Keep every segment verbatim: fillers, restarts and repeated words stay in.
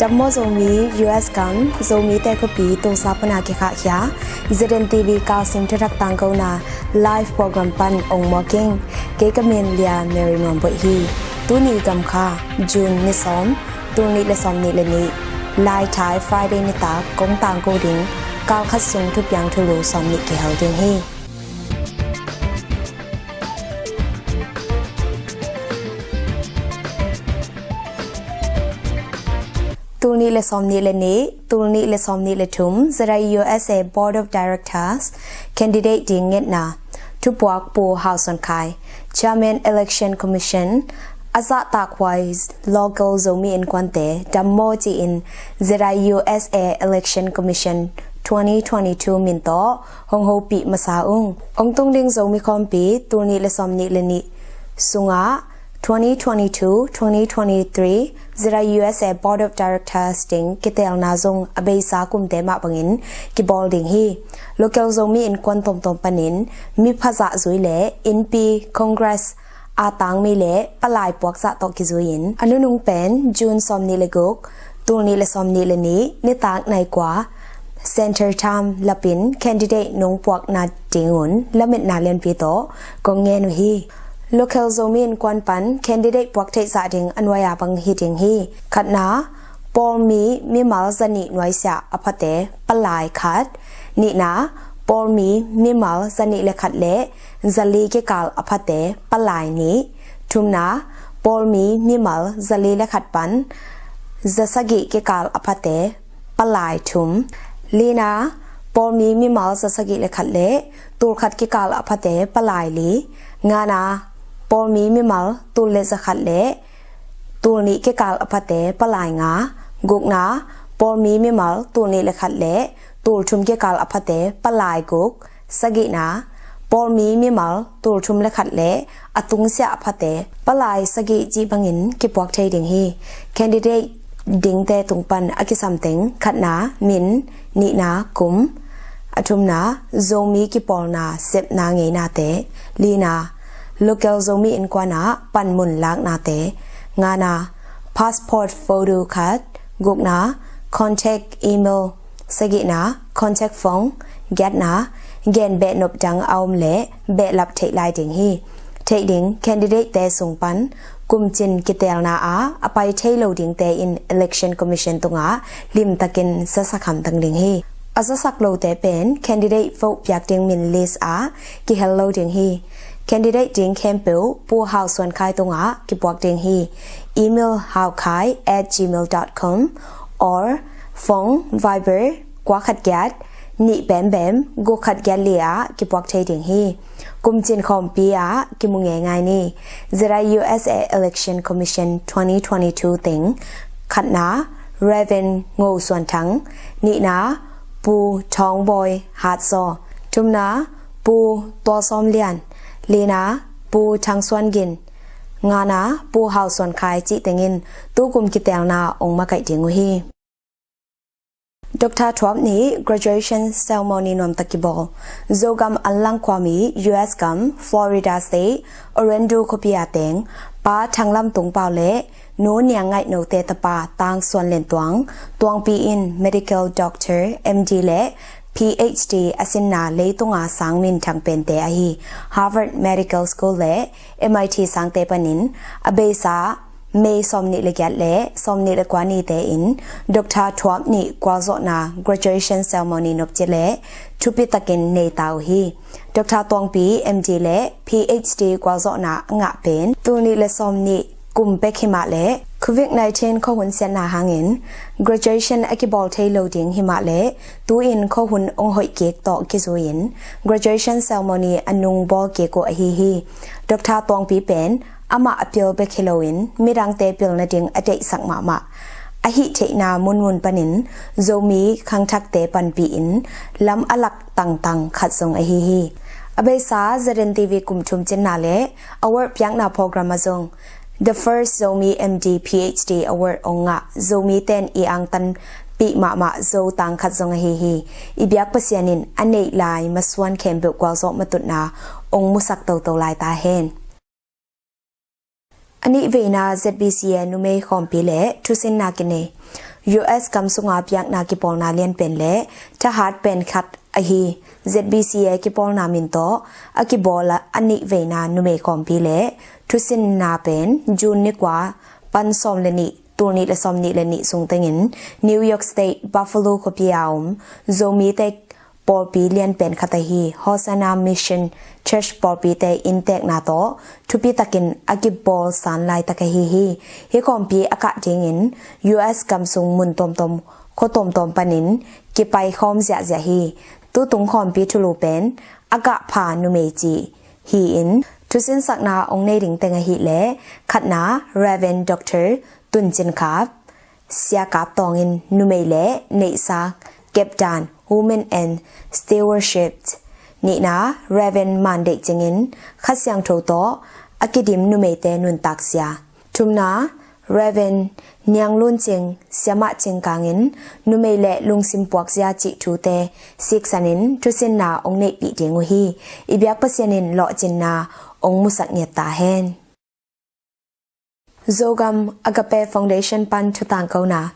Dam maw Zomi, U S gam Zomite khuapi Tulsa pana kikhahkhia Z N T V kalsim thuthak tangkona live program pan ong muak ing. Kei ka min Lia Mary Nuam Boih hi. Tuni gam kha June ni sawm, tul nih le sawm nih le nih, Lai Thai Friday nitak kong tangko ding kalkhat sung thupiang thulu sawm nih kihel ding hi. Tul nih le sawm nih le nih, tul nih le sawm nih le thum, Z I U S A Board of Directors candidate ding ngetna. Thupuak Pu Hau Suan Khai, Chairman Election Commission, a zahtakhuai local Zomi Innkuante dam maw ci-in Z I U S A Election Commission twenty twenty-two min tawh hong hopih masa ung. Ong tung ding Zomi khawmpi tul nih le sawm nih le nih sungah twenty twenty-two, twenty twenty-three Z I U S A Board of Directors ding kiteelna zong a beisa kumte mah bangin kibawl ding hi. Local Zomi Innkuan tomtom panin mi phazah zui le Innpi Congress a tangmi le palai puakzah tawh kizui-in a nunung pen June sawm nih le guk, tul nih le sawm nih le nih, nitak nai kua Center Time lapin candidate nong puakna dingun lametna lianpi tawh kong ngen uh hi. Local Zomi Innkuan pan candidate puak theih zah ding a nuai-a bang hi ding hi. Khatna, pawlmi mimal zanih nuaisiah a phate palai khat. Nihna, pawlmi mimal zanih le khat le zali kikal a phate palai nih. Thumna, pawlmi mimal zali le khat pan zasagih kikal a phate palai thum. Lina, pawlmi mimal zasagih le khat le tulkhat kikal a phate palai li. Ngana, pawlmi mimal tul le zakhat le tulnih kikal a phate palai nga. Gukna, pawlmi mimal tulnih le khat le tulthum kikal a phate palai guk. Sagihna, pawlmi mimal tulthum le khat le a tungsiah a phate palai sagih cih bangin kipuak thei ding hi. Candidate dingte tung pan a kisam teng, khatna, min. Nihna, kum. A thumna, Zomi kipawlna sepna ngeinate. Lina, local Zomi Innkuan ah panmun laknate. Ngana, passport photo khat. Gukna, contact email. Sagihna, contact phone. Giatna, gen behnop dang a om le behlap theih lai ding hi. Theih ding candidate-te sung pan kumcin kiteelna ah a pai thei lo dingte in Election Commission tungah limtakin zasak hamtang ding hi. A zasak lote pen candidate vote piak ding min list ah kihel lo ding hi. Candidate ding khempeuh Pu Hau Suan Khai tungah kipuak ding hi. Email haukhai at gmail dot com or phone, Viber, kua khat giat nih bembem guk khat giat li ah kipuak thei ding hi. Kumcin khawmpi ah kimu ngeingai ni. Z I U S A Election Commission twenty twenty-two teng, khatna, Reverend Ngo Suan Thang. Nihna, Pu Thawng Bawi Hat Zaw. Thumna, Pu Tual Sawm Lian. Lina, Pu Thang Suan Gin. Ngana, Pu Hau Suan Khai cih tengin tukum kiteelna ong makaih ding uh hi. Doctor Thuap nih graduation ceremony nuamtak kibawl. Zogam anlang khuami U S gam Florida State Orlando khuapi a teng Pa Thang Lam Tung Pau le Nu Niang Ngaih Note tapa Tang Suan Lian Tuang, Tuangpi in medical doctor, M D le P H D a sinna leitunga sang minthang pente ahi Harvard Medical School le M I T sangte panin a beisa May sawm nih le giat le sawm nih le kua nite in Doctor Thuap nih gualzawhna graduation ceremony nopci le thupi takin nei ta uh hi. Doctor Tuangpi M D le P H D gualzawhna a ngah pen tul nih le sawm nih kum bek himah le Covid nineteen khuahun siatna hangin graduation a kibawl thei lo ding himah le tu-in khuahun ong hoih kik tawh kizui-in graduation ceremony a nung bawl kik uh ahi hi. Doctor Tuangpi pen amah a pil bek hi loin midangte pil nading a deihsak mahmah. A hih theihna munmun panin Zomi khangthakte panpih in lam a lak tangtang khat zong ahi hi. A beisa Z N T V kum thum cinna le award piakna program ah zong The First Zomi M D P H D Award ong ngah Zomi ten i angtanpih mahmah Zo tang khat zong ahi hi. I biak Pasian in a neih lai masuan khempeuh gualzawh matutna ong musak toto lai ta hen. A nih veina Z B C A numei khawmpi le thusinna kinei. U S gam sunga biakna kipawlna lianpen le thahat pen khat ahi Z B C A kipawlna min tawh a kibawl a nih veina numei kawmpi le thusinna pen June ni kua pan sawm le nih, tul nih le sawm nih le nih sung tengin New York State Buffalo khuapi a om Zomite pawlpi lianpen khat ahi Hosanna Mission Church pawlpite inntekna tawh thupi takin a kibawl san laitak ahi hi. Hi kawmpi a kah dingin U S gam sung mun tuamtuam khua tuamtuam panin kipai khawm ziahziah hi. Tutung khawmpi thulu pen a kah pha numei ci hi-in thusinsakna ong nei ding teng ahih leh khatna Reverend Doctor Tun Cin Khap, Sia Kap Tawng in numei le neihsa kepdan Women and Stewardship, nihna Reverend Man Deih Cing in Kha Siangtho tawh a kidim numeite nuntak sia, thumna Reverend Niang Lun Cing, Siamah Cing Kang in numei le lungsim puakzia cih thute siksanin thusinna ong neihpih ding uh hi. I biak Pasian in lawhcinna ong musak ngiat ta hen. Zogam Agape Foundation pan thutangkona.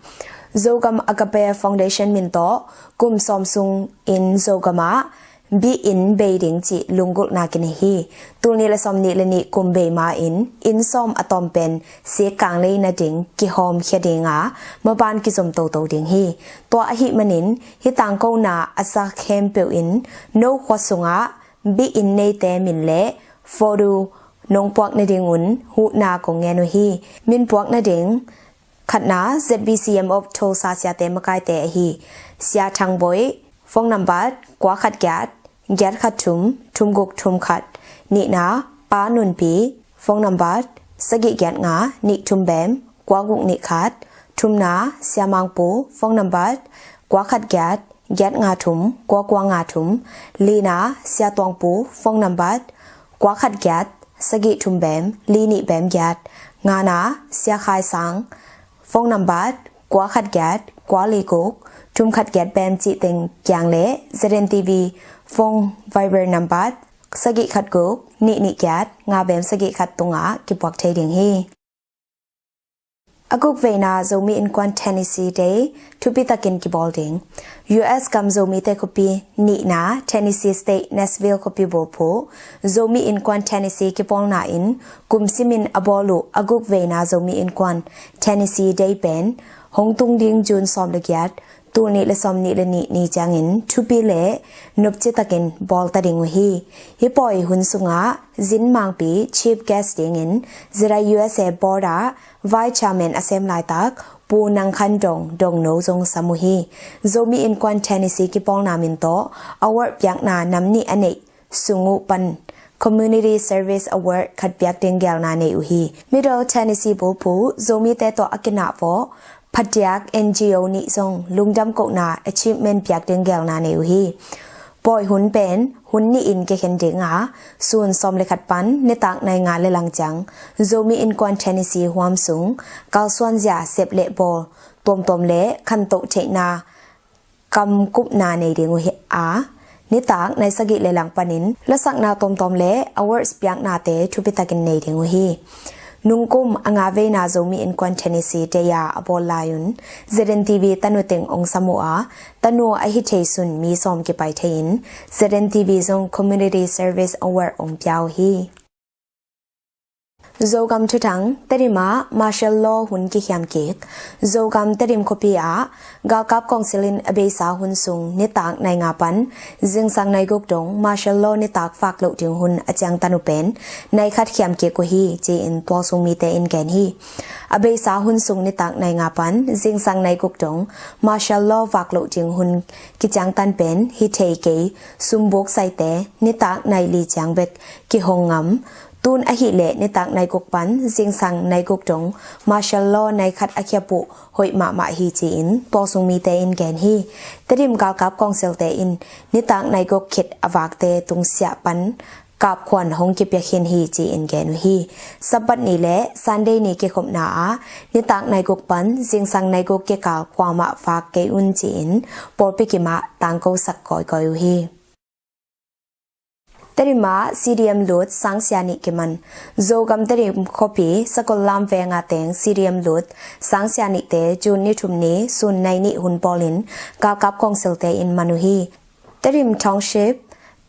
Zogam Agape Foundation min tawh kum sawm sungin Zogam ah biinn bei ding cih lunggulhna kinei hi. Tul nih le sawm nih le nih kum bei ma-in inn sawm a tawm pen sik kang lei nading kihawmkhia dinga maban kizom toto ding hi. Tua ahih manin hih tangkona a sa khempeuh in no khua sungah biinn neite min le photo nong puak nadingun huhna kong ngen uh hi. Min puak nading khatna Z B C M of Tulsa siate makaite ahi Sia Thang Boih, phone number kua khat giat giat khat thum thum guk thum khat, nihna Pa Nun Pi, phone number sagih giat nga nih thum bem kua guk nih khat, thumna Sia Mang Pu, phone number kua khat giat giat nga thum kua kua nga thum, lina Sia Tuang Pu, phone number kua khat giat sagih thum bem li nih bem giat, ngana Sia Khai Sang, phone number kua khat giat kua li guk thum khat giat bem cih teng kiang le Z N T V phone Viber number sagih khat guk nih nih giat nga bem sagih khat tungah kipuak thei ding hi. A guk veina Zomi Innkuan Tennessee Day thupi takin kibawl ding. U S gam Zomite khuapi nihna Tennessee State Nashville khuapi bulphuh Zomi Innkuan Tennessee kipawlna in kum simin a bawl uh a guk veina Zomi Innkuan Tennessee Day pen hong tung ding June sawm le giat, tul nih le sawm nih le nih ni ciangin thupi le nopci takin bawl ta ding uh hi. Hih pawi hun sungah Zin Mangpi chief guest dingin Zira U S A board ah vice chairman a sem laitak Pu Nang Khan Dong Dong No zong sam uh hi. Zomi Innkuan Tennessee kipawlna min tawh award piakna nam nih a neih sung uh pan Community Service Award khat piak ding gelna nei uh hi. Middle Tennessee bulphuh Zomite tawh a kinah vawh phatiak N G O nih zong lungdam kohna achievement piak ding gelna nei uh hi. Pawi hun pen hun nih in kikhen dinga sun sawm le khat pan nitak nai nga le lang ciang Zomi Innkuan Tennessee huam sung kalsuanzia sep le bawl tuamtuam le khantoh theihna kamkupna nei ding uh hi a, nitak nai sagih le lang panin lasakna tuamtuam le awards piaknate thupi takin nei ding uh hi. Nungkum a nga veina Zomi Innkuan Tennessee Day a a bawl lai un Z N T V tanu teng ong sam uh a, tanu ahi thei sun mi sawm kipai thei-in Z N T V zong Community Service Award ong pia uh hi. Zogam thuthang, Tedim ah martial law hun kikhiam kik. Zogam Tedim khuapi ah galkap kawngsil in a beisa hun sung nitak nai nga pan zingsang nai guk dong martial law nitak fak loh ding hun a ciangtan uh pen nai khat khiam kik uh hi, ci-in tualsung mite in gen hi. A beisa hun sung nitak nai nga pan zingsang nai guk dong martial law fak loh ding hun kiciangtan pen hi thei kei sumbuk saite nitak nai li ciang bek kihong ngam. Tun ahih leh nitak nai guk pan zingsang nai guk dong martial law nai khat a khiap uh hoih mahmah hi, ci-in tualsung mite in gen hi. Tedim galkap kawngsilte in nitak nai guk khit a vakte tungsiah pan kapkhuan hong kipia khin hi, ci-in gen uh hi. Sabbath ni le Sunday ni kikhopna ah nitak nai guk pan zingsang nai guk kikal kuamah vak kei un, ci-in pawlpi kimah tangkosak kawikawi uh hi. Tedim ah C D M lut sangsia nih kiman. Zogam Tedim khuapi Sakollam veng a teng C D M lut sangsia nihte June ni thum ni sun nai nih hun pawlin galkap kawngsilte in man uh hi. Tedim Township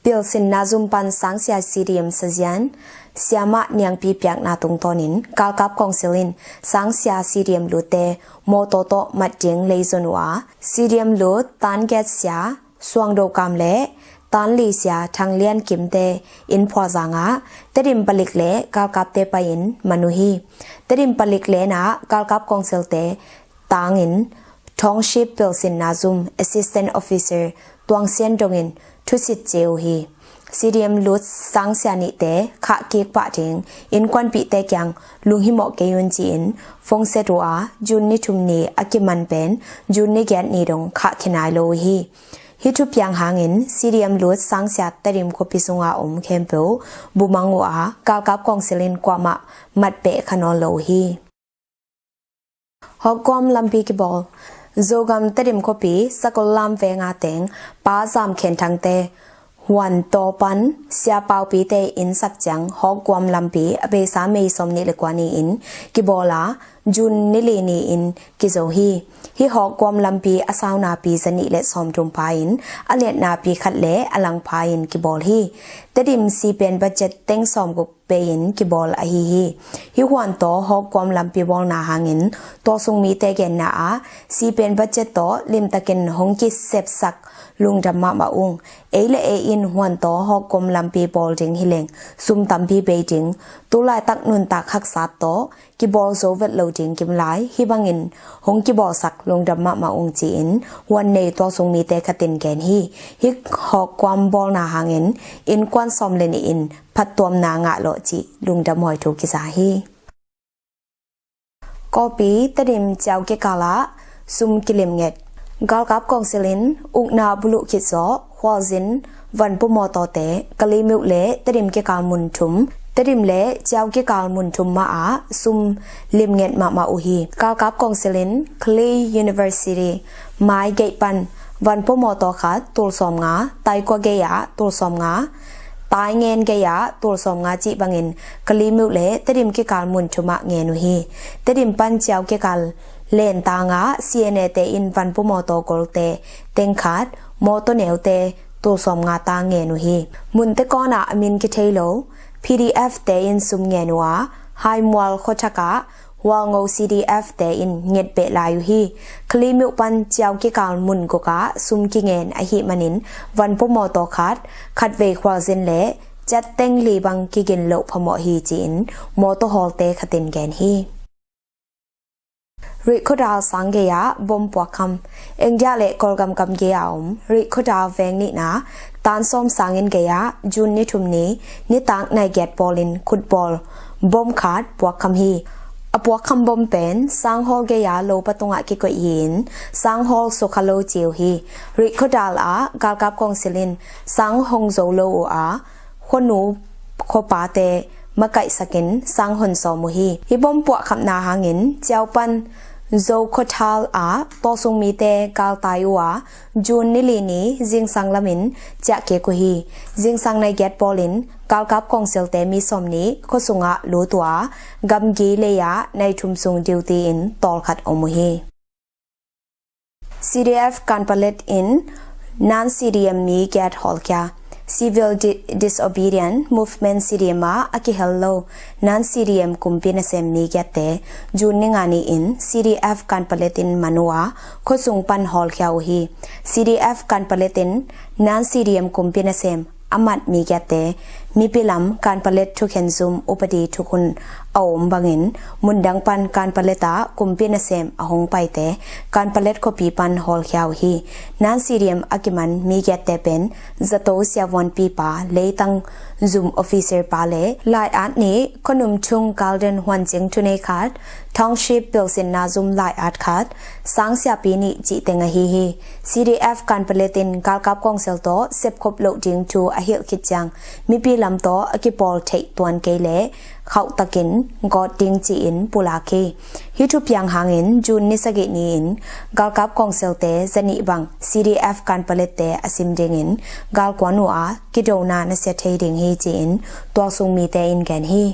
pilsinna zum pan sangsia C D M sazian Siamah Niangpi piakna tungtawnin galkap kawngsil in sangsia C D M lutte mawtaw tawh mat ding leizon uh a, C D M lut tan giat sia Suang Do Kam le tan li sia Thang Lian Kimte inn phualzang ah Tedim palik le galkapte pai-in man uh hi. Tedim palik lenah galkap kawngsilte tangin Township pilsinna zum Assistant Officer Tuang Sian Dong in thusit cia uh hi. C D M lut sangsia nihte khah kik pah ding innkuanpihte kiang lunghimawh kei un ci-in phongset uh a, June ni thum ni a kiman pen June ni giat ni dong khah khinai lo uh hi. Hih thupiang hangin C D M lut sangsia Tedim khuapi sunga om khempeuh bumang uh a, galkap kawngsil in kuamah matpeh kha nawn lo uh hi. Hawkguam lampi kibawl. Zogam Tedim khuapi Sakollam veng a teng Pa Zam Khen Thangte Huan Taw pan Sia Paupite inn sak ciang Hawkguam lampi a beisa May sawm nih le kua ni-in kibawl a, June ni li ni-in kizo hi. Hih Hawkguam lampi a sau napi za nih le sawm thum pha-in a liat napi khat le a lang pha-in kibawl hi. Tedim sipen budget teng sawm guk bei-in kibawl ahi hi. Hih Huan Taw Hawkguam lampi bawlna hangin tawsung mite genna ah sipen budget tawh limtakin hong kisepsak lungdam mahmah ung. Ei le ei in Huan Taw Hawkguam lampi bawl ding hileng sum tampi bei ding, tulaitak nuntak haksat tawh kibawl zo vet lo ding kimlai, hih bangin hong kibawlsak lungdam mahmah ung ci-in huan nei tawsung mite khatin gen hi. Hih Hawkguam bawlna hangin innkuan sawm le nih in phattuamna ngah lawh cih lungdam huai thu kiza hi. Kawpi Tedim ciau kikal ah sum kilimnget. Galkap kawngsil in ukna buluh khit zawh Khualzin vanpu mawtawte Kalaymyo le Tedim kikal mun thum, Tedim le ciau kikal mun thum mah ah sum limnget mahmah uh hi. Galkap kawngsil in Kalay University mai gei pan vanpu mawtaw khat tul sawm nga, tai kua gei ah tul sawm nga, tai ngen gei ah tul sawm nga cih bangin Kalaymyo le Tedim kikal mun thum ah ngen uh hi. Tedim pan ciau kikal lentang ah C N A te in vanpu mawtaw golte teng khat, mawtaw neute tul sawm nga ta ngen uh hi. Munte kawn ah a min kithei lo P D F te in sum ngen uh a, Haimual khuathak ah Hualngo C D F te in nget beh lai uh hi. Kalaymyo pan ciau kikal mun guk ah sum kingen ahih manin vanpu mawtaw khat, khatvei Khualzin le ciat teng li bang kigin loh phamawh hi ci-in mawtaw hawlte khatin gen hi. Rihkhawdal sang gei ah bom puakkham. India le Kawlgam gam gei a om Rihkhawdal veng nihna Tansawm sanginn gei ah June ni thum ni nitak nai giat pawlin khutbawl bom khat puakkham hi. A puakkham bom pen sang hawl gei a lopa tungah kikoih hi-in sang hawl sukha lo ci uh hi. Rihkhawdal ah galkap kawngsil in sang hong zo lo uh a, khuanu khuapate makaihsakin sang hon sawm uh hi. Hih bom puahkhamna hangin ciau pan Zokhawthal ah tawsung mite galtai uh a, June ni li ni zingsang lamin ciah kik uh hi. Zingsang nai giat pawlin galkap kawngsilte mi sawm nih khuasungah lut uh a, gamgi lei ah nai thum sung duty in tawlkhat om uh hi. C D F Kanpalet in non C D M mi giat hawlkhia. Civil Di- Disobedient Movement, C D M ah a kihel lo non C D M kumpi nasem mi giatte June ni nga ni-in C D F Kanpalet in man uh a, khuasung pan hawlkhia uh hi. C D F Kanpalet in non C D M kumpi nasem a mat mi giatte mipi lam Kanpalet thukhen zum upadi thukhun a om bangin mundang pan Kanpalet ah kumpi nasem a hong paite Kanpalet khuapi pan hawlkhia uh hi. Non C D M a kiman mi giatte pen zato siavuanpipa leitang zum officer pa le lai-at nih, khuanum thung garden huancing thunei khat, township pilsinna zum lai-at khat, sang siapi nih cih teng ahi hi. C D F Kanpalet in galkap kawngsil tawh sepkhop loh ding thu a hilh khit ciang mipi lam tawh a kipawl theih tuan kei leh khauhtakin gawt ding ci-in pulak hi. Hih thupiang hangin June ni sagih ni-in galkap kawngsilte zanih bang C D F Kanpetlet-te a sim dingin galkuan uh a, kidona nasia thei ding hi ci-in tualsung mite in gen hi.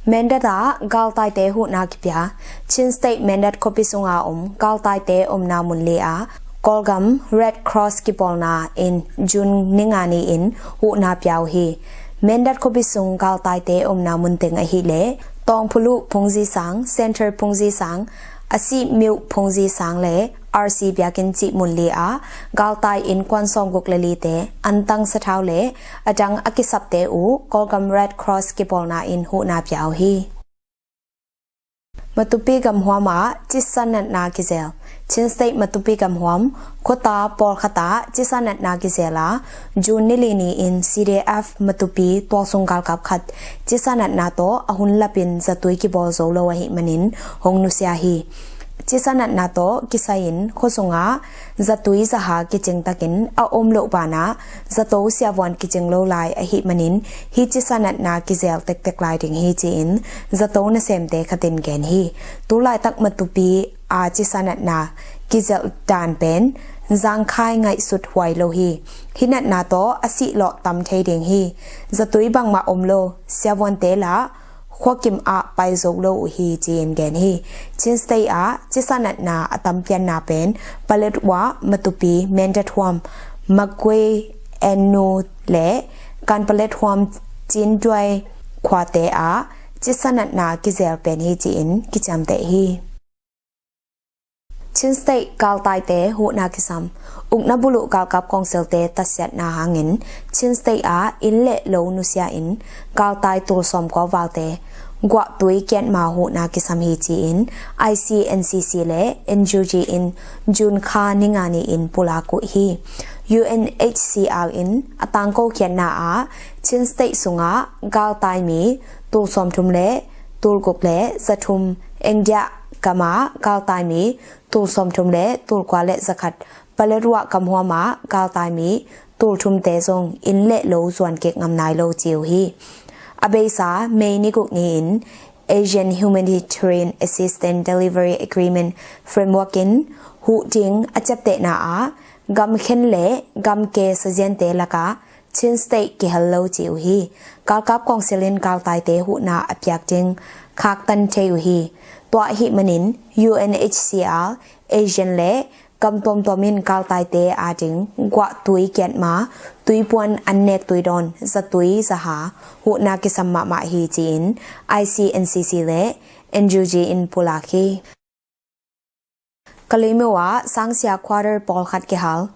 Mindat ah galtaite huhna kipia. Chin State Mindat khuapi sunga om galtaite omna mun li ah Kawlgam Red Cross kipawlna in June ni nga ni-in huhna pia uh hi. Mindat khuapi sung galtaite omna mun teng ahih leh Tawngphuluh phungzi sang, Centre phungzi sang, Asih Myo phungzi sang le R C biakinn cih mun li ah galtai innkuan sawmguk le lite antang sathau le a dang a kisapte uh Kawlgam Red Cross kipawlna in huhna pia uh hi. Matupi gamhuam ah cisa natna kizel. Chin State Matupi gamhuam khuata pawlkhat ah cisa natna kizel a, June ni li ni-in C D F Matupi tualsung galkap khat cisa natna tawh a hun lapin zatui kibawl zo lo ahih manin hong nusia hi. Cisa natna tawh kisai-in khuasungah zatui zaha kicing takin a om loh banah zato siavuan kicing lo lai ahih manin hih cisa natna kizel tektek lai ding hi ci-in zato nasemte khatin gen hi. Tulaitak Matupi a cisa natna kizelh dan pen zangkhai ngaihsut huai lo hi. Hih natna tawh a sihlawh tam thei ding hi. Zatui bangmah om lo, siavuante lah khuakim ah pai zo lo uh hi ci-in gen hi. Chin State ah cisa natna a tampianna pen Paletwa, Matupi, Mindat huam, Magway, Ennur le Kanpetlet huam Cinduai khuate ah cisa natna kizel pen hi ci-in kiciamteh hi. Chin State galtaite huhna kisam. Ukna buluh galkap kawngsilte tatsiatna hangin Chin State ah inn le lo nusia in galtai tul sawmkua valte guahtui kiatma huhna kisam hi ci-in I C N C C le N U G in June kha ni nga ni-in pulak uh hi. U N H C R in a tangko khiatna ah Chin State sungah galtai mi tul sawmthum le tul guk le zathum, India gam ah galtai mi tul sawmthum le tul kua le zakhat, Paletwa gamhuam ah galtai mi tul thumte zong inn le lo zuan kik ngam nai lo ci uh hi. A beisa May ni guk ni-in Asian Humanitarian Assistance Delivery Agreement Framework in huh ding a ciaptehna ah gamkhen le gamke saziante lakah Chin State kihel lo ci uh hi. Galkap kawngsil in galtaite huhna a piak ding khaktan thei uh hi. Tua ahih manin U N H C R, Asian le gam tuamtuam in galtaite ading guahtui kiatma, tuipuan an nek tuidawn zatui zaha huhna kisam mahmah hi ci-in I C N C C le N U G in pulak hi. Kalaymyo ah sangsia quarter pawlkhat kihal.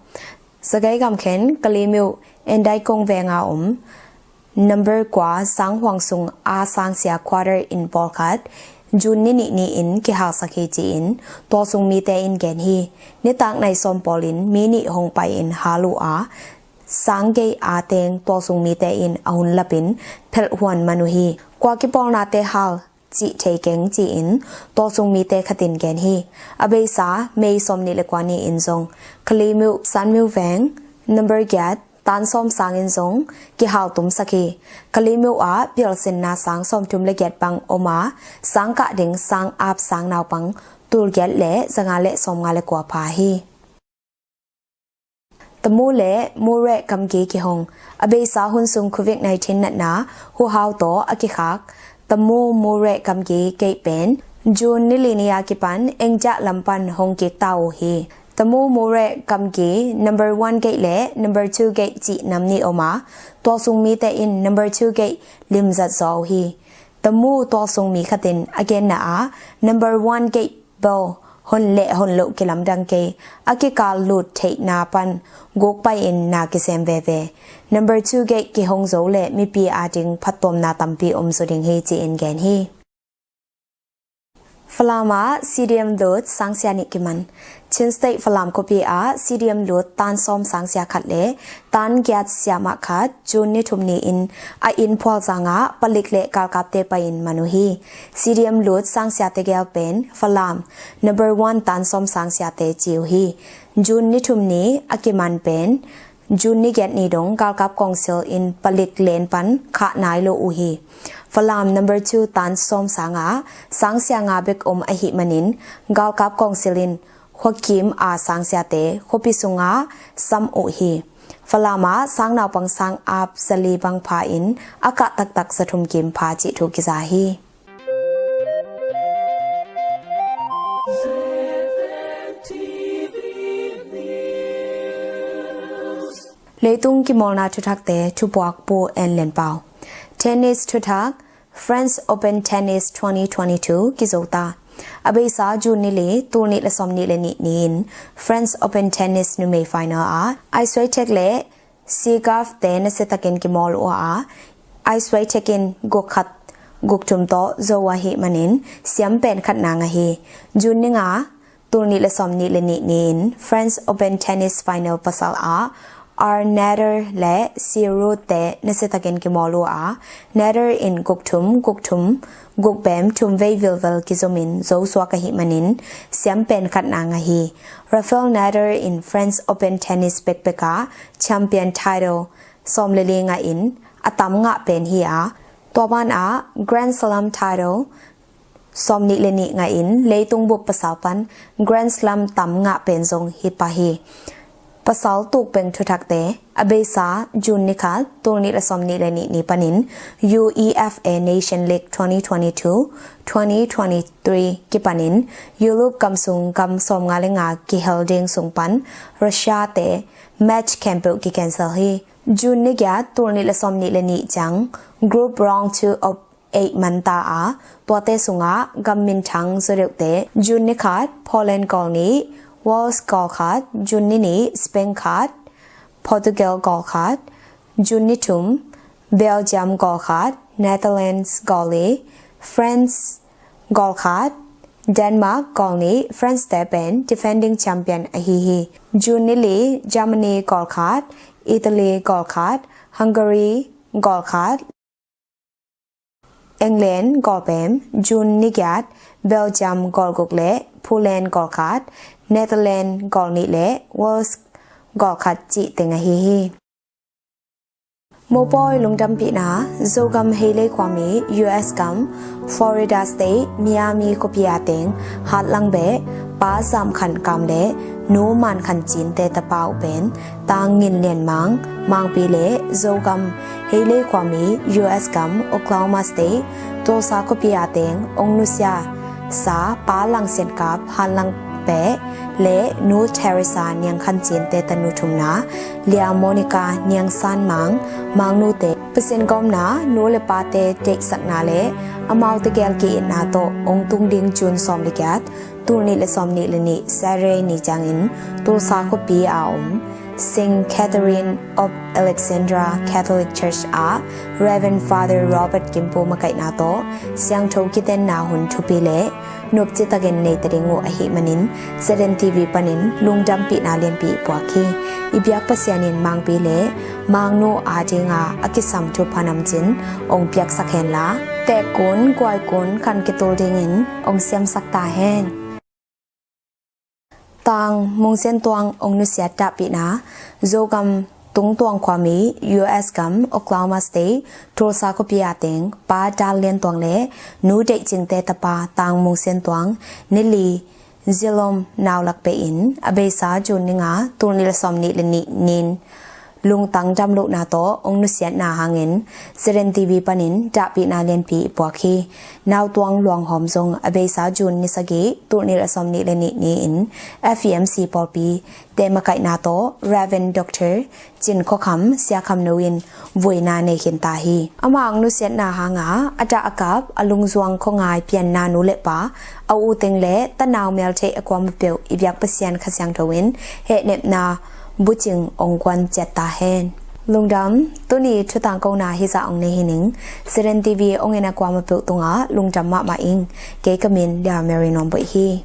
Sagaing gamkhen Kalaymyo Indaikong veng a om number kua sanghuang sung a sangsia quarter inn pawlkhat June ni nih ni-in kihalsak hi ci-in tualsung mite in gen hi. Nitak nai sawm pawlin mi nih hong pai-in hal uh a, sang gei a teng tualsung mite in a hun lapin phelh huan man uh hi. Kua kipawlnate hal cih thei keng ci-in tualsung mite khatin gen hi. A beisa May sawm nih le kua ni-in zong Kalaymyo Sanmyo veng number giat tan sawm sang in zong kihal tumsak hi. Kalaymyo ah pialsinna sang sawmthum le giat bang om a, sang kah ding sang ap sang naupang tul giat le zanga le sawmnga le kua pha hi. Tamu le Mureh gamgi kihong. A beisa hun sung Covid nineteen natna huhau tawh a kikhak Tamu Mureh gamgi gate pen June ni li ni a kipan India lam pan hong kik ta uh hi. Tamu Mureh gamgi number one gate le number two gate cih nam nih om a, tualsung mite in number two gate limzat zaw uh hi. Tamu tualsung mi khatin a genna ah number one gate bel hon le hon loh kilamdang kei a, kikal lut theihna pan guk pai-in na kisem veve. Number two gate kihong zo le mipi ading phattuamna tampi om zaw ding hi ci-in gen hi. Falam ah C D M lut sangsia nih kiman. Chin State Falam khuapi ah C D M lut tan sawm sangsia khat le tan giat siamah khat June ni thum ni-in a inn phualzang ah palik le galkapte pai-in man uh hi. C D M lut sangsia tegel pen Falam number one tan sawm sangsiate ci uh hi. June ni thum ni a kiman pen June ni giat ni dong galkap kawngsil in palik len pan khah nai lo uh hi. Falam number two tan sawm sangah sangsia nga bek om ahih manin galkap kawngsil in khuakim a sangsiate khuapi sungah sam uh hi. Falam ah sang naupang sang ap zali bang pha in a kah taktak zathum kim pha cih thu kiza hi. Leitung kimawlna thuthakte thupuak Pu En Lian Pau. Tennis thuthak, French Open Tennis twenty twenty-two kizo ta. A beisa June ni li, tul nih le sawm nih le nih ni-in French Open Tennis numei final ah Ai Swiatek le Swiatek te nasiatakin kimawl uh a, Ai Swiatek in guk khat guk thum tawh zo ahih manin siam pen khatna ngah hi. June ni nga, tul nih le sawm nih le nih ni-in French Open Tennis final pasal ah R Nadal le C Ruud te nasiatakin kimawl uh a, Nadal in guk thum, guk thum, guk bem thum vei vilvel kizomin zo suak ahih manin siam pen khatna ngah hi. Rafael Nadal in French Open Tennis bekbek ah champion title sawm le li ngah in a tam ngah pen hi a, tua banah Grand Slam title sawm nih le nih ngah in leitung bup pasal pan Grand Slam tam ngah pen zong hi pah hi. Pasal tukbeng thuthakte, a beisa June ni khat, tul nih le sawm nih le nih ni panin UEFA Nation League twenty twenty-two twenty twenty-three kipanin Europe gam sung gam sawm nga le nga kihel ding sung pan Russia te match khempeuh ki cancel hi. June ni giat, tul nih le sawm nih le nih ciang group round two of eight man ta a, tuate sungah gam minthang zaw deuhte, June ni khat Poland goal nih, Wales goal khat, June ni nih Spain khat, Portugal goal khat, June ni thum Belgium goal khat, Netherlands goal li, France goal khat, Denmark goal nih, France te pen defending champion ahi hi. June ni li Germany goal khat, Italy goal khat, Hungary goal khat, England goal bem, June ni giat Belgium goal guk le Poland goal khat, Netherlands goal nih le Wales goal khat cih teng ahi hi. Mopawi lungdampihna, Zogam Heilei khuami U S gam Florida State Miami khuapi a teng hatlang beh pa Zam Khan Kam le Nu Man Khan Cin te tapa uh pen Tang Ngin Lian Mang, Mangpi le Zogam Heilei khuami U S gam Oklahoma State Tulsa khuapi a teng ong nusia sa Pa Lang Sian Kap Hanlang Peh le Nu Teresa Niang Khan Cin te tanu thumna Lia Monica Niang San Mang, Mangnu te Pasian gawmna, nu le pate deihsakna le amaute gel ki-itna tawh ong tung ding June sawm le giat, tul nih le sawm nih le nih Saturday ni ciangin Tulsa khuapi a om Saint Catherine of Alexandria Catholic Church ah Reverend Father Robert Kimpu makaihna tawh siangtho kitenna hun thupi le nopci takin nei ta ding uh ahih manin Z N T V panin lungdampihna lianpi i puak hi. I biak Pasian in Mangpi le Mangnu adinga a kisam thupha namcin ong piaksak henla, tekkun guaikun khan kitul dingin ong siamsak ta hen. Tang Mung Sian Tuang ong nusiat dahpihna, Zogam Tung Tuang khuami U S gam Oklahoma State Tulsa khuapi a teng Pa Dal Lian Tuang le Nu Deih Cing te tapa Tang Mung Sian Tuang ni li zilom naulak peh in a beisa June ni nga, tul nih le sawm nih le nih nin lungtang damlohna tawh ong nusiatna hangin Z N T V panin dahpihna lianpi i puak hi. Nautuang Luang Hawm zong a beisa June ni sagih, tul nih le sawm nih le nih ni-in F E M C pawlpi te makaihna tawh Reverend Doctor Cin Khua Kham Sia Kham No in vuina nei khin ta hi. Amah ong nusiatna hanga a dah a kap a lungzuang khuangai pianna nu le pa, a u teng le tanau meltheih a kuamah peuh i biak Pasian Kha Siangtho in hehnepna bucing ong guan ciat ta hen. Lungdam, tuni thutangkona hizah ong nei hi ning. Z N T V ong en a kuamah peuh tungah lungdam mahmah ing. Kei ka min Lia Mary Nuam Boih hi.